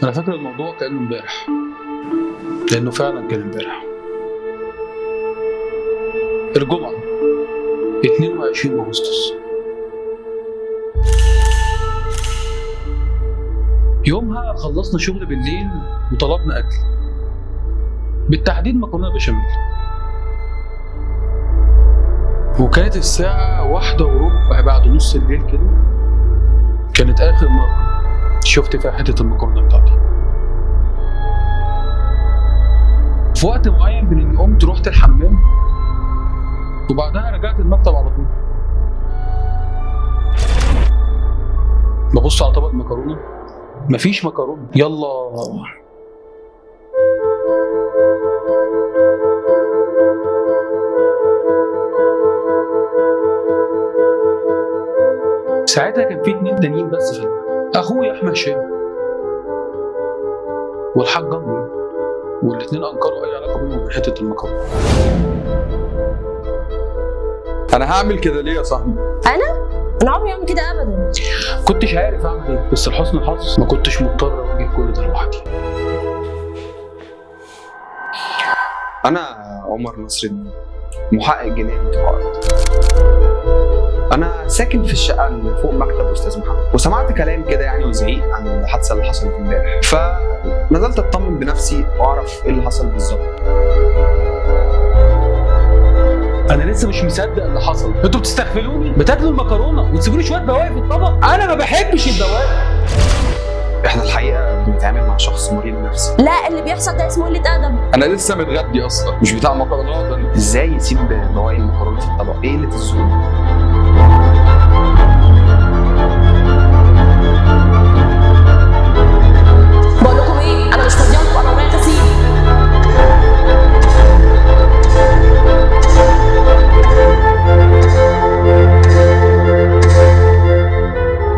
انا فاكر الموضوع كانه امبارح، لانه فعلا كان امبارح. الجمعة 22 اغسطس. يومها خلصنا شغل بالليل وطلبنا اكل، بالتحديد مكرونه بشاميل، وكانت الساعة 1:15 بعد نص الليل كده. كانت آخر مرة شفت فيها حتة المكرونة بتاعتي. في وقت معين من إني قمت رحت الحمام، وبعدها رجعت المكتب على طول. ببص على طبق المكرونة، مفيش مكرونة. يلا ساعتها كان في 2 تانيين بس في المكتب، اخويا احمد هشام والحاج امي، والاثنين انكروا اي علاقة بينهم وبين حتة المكرونه. انا هعمل كده ليه يا صاحبي؟ انا عمري ما اعمل كده ابدا. كنتش عارف اعمل ايه، بس لحسن الحظ ما كنتش مضطر اواجه كل ده لوحدي. انا عمر نصر الدين، محقق جنائي متقاعد. انا ساكن في الشقة اللي فوق مكتب استاذ محمد، وسمعت كلام كده يعني وزعيق عن الحادثة اللي حصلت امبارح، فنزلت اطمن بنفسي واعرف ايه اللي حصل بالظبط. انا لسه مش مصدق اللي حصل. انتوا بتستغفلوني، بتاكلوا المكرونه وتسيبوني شوية بواقي في الطبق. انا ما بحبش البواقي. احنا الحقيقة بنتعامل مع شخص مريض نفسي. لا، اللي بيحصل ده اسمه قلة ادب. انا لسه متغدي اصلا، مش بتاع مكرونات انا. ازاي يسيب بواقي المكرونه في الطبق؟ ايه قلة الذوق؟ بقول لكم ايه، انا مش فاضية لكم، انا ورايا غسيل.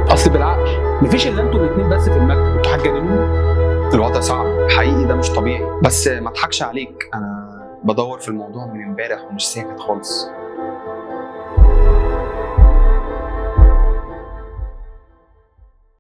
اصل بالعقل مفيش الا انتوا الاثنين بس في المكتب، انتوا هتجننوني. الوضع صعب حقيقي، ده مش طبيعي. بس ما اضحكش عليك، انا بدور في الموضوع من امبارح ومش ساكت خالص.